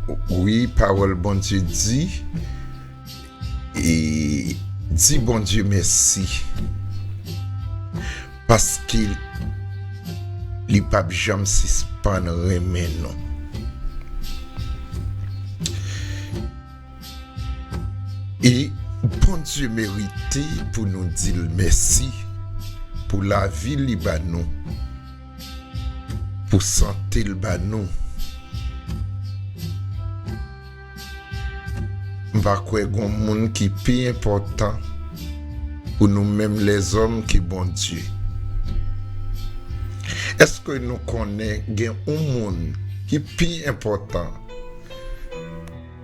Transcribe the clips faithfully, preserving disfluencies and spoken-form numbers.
Wi, pawòl Bondye di, e di Bondye mèsi, paske li p ap janm sispann renmen nou. E Bondye merite pou nou di l mèsi pou lavi li ba nou, pou sante l ba nou. M pa kwè gon moun ki pi enpòtan pou nou menm lèzòm ke Bondye. Èske nou konnen gen yon moun ki pi enpòtan,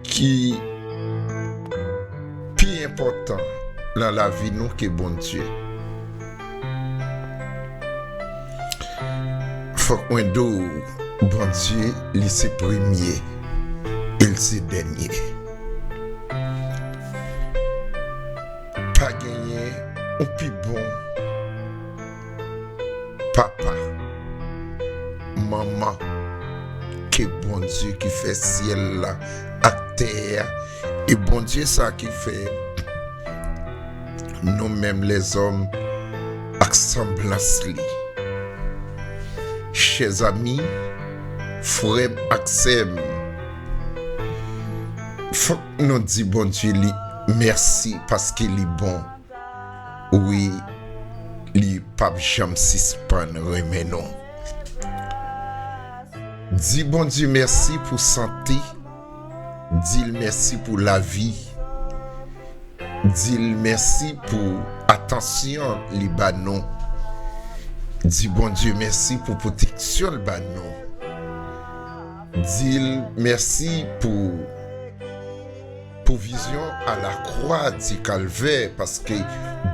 ki pi enpòtan nan lavi nou ke Bondye? Fòk mwen di w, Bondye, li se premye e l se dènye. Pa genyen yon pi bon papa, manman, ke Bondye ki fè syèl la ak tè a, e Bondye sa ki fè nou menm lèzòm ak sanblans li. Chè zanmi, frè m ak sè m, fòk nou di Bondye li mèsi paske li bon. Wi, li p ap janm sispann renmen nou. Di Bondye mèsi pou sante, di l mèsi pou lavi, di l mèsi pou atansyon li ba nou, di Bondye mèsi pou pwoteksyon l ba nou, di l mèsi pou pwovizyon a lakwa di Kalvè, paske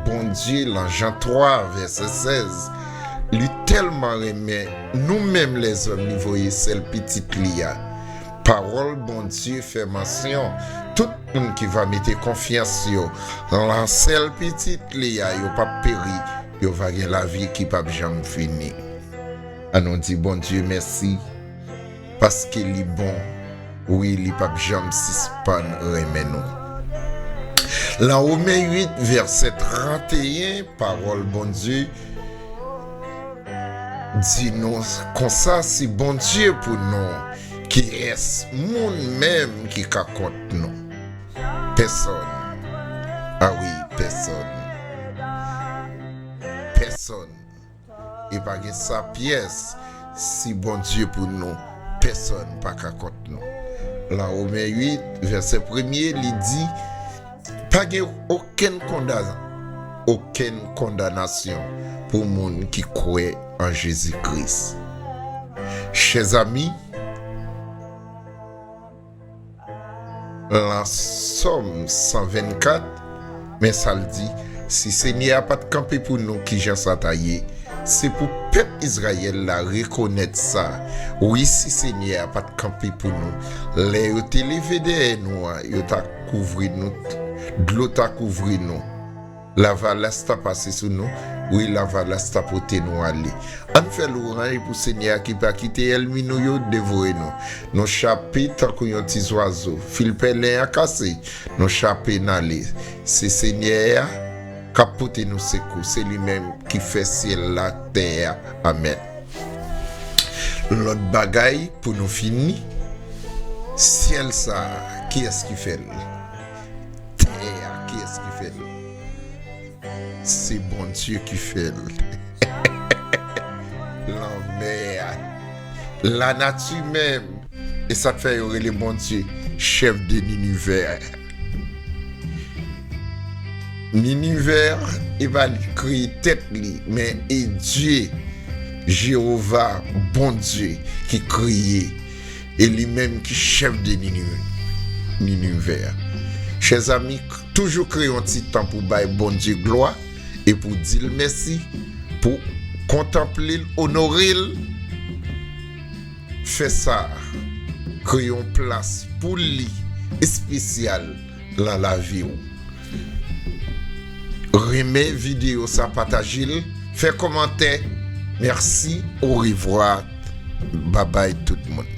Bondye, lan Jan twa, vèsè sèz, li tèlman renmen nou menm lèzòm, li voye sèl pitit li a. Pawòl Bondye fè mansyon, tout moun ki va mete konfyans yo lan sèl pitit li a, yo p ap peri, yo va gen lavi ki p ap janm fini. Ann nou di Bondye mèsi, paske li bon. Wi, li p ap janm sispann renmen nou. Lan Women uit, vèsè tranteyen, pawòl Bondye di nou konsa, si Bondye pou nou, kiyès moun menm ki ka kont nou? Pèsòn. A wi, pèsòn. Pèsòn. E pa gen sa pyès, si Bondye pou nou, pèsòn pa ka kont nou. Lan Women uit, vèsè premye, li di, pa gen okenn konda-, okenn kondanasyon pou moun ki kwè an Jezi Kris. Chè zanmi, lan Sòm san vennkat, men sa l di, si Senyè a pa t kanpe pou nou, kijan sa ta ye? Se pou pèp Izrayèl la rekonèt sa. Wi, si Senyè a pa t kanpe pou nou, lè yo te leve dèyè nou a, yo ta kouvri nou, dlo ta kouvri nou. Lavalas ta pase sou nou, wi, lavalas ta pote nou ale. Ann fè lwanj pou Senyè a ki pa kite ènmi nou yo devore nou. Nou chape tankou yon ti zwazo. Fil pèlen an kase, nou chape n ale. Se Senyè a k ap pote nou sekou. Se li menm ki fè syèl la, tè a. Amèn. Lòt bagay pou nou fini, syèl sa a, kiyès ki fè l? Tè a, kiyès ki fè l? Se Bondye ki fè l. Lanmè a, lanati menm. E sa k fè yo rele Bondye chèf de linivè. Linivè, e pa li kreye tèt li, men e Dye, Jewova, Bondye, ki kreye. E li menm ki chèf de lini-, linivè. Chè zanmi, k-, toujou kreye yon ti tan pou bay Bondye glwa e pou di l mèsi, pou kontanple l, onore l. Fè sa, kreye yon plas pou li espesyal lan lavi w. Renmen videyo sa, pataje l, fè kòmantè. Mèsi, orevwa, babay tout moun.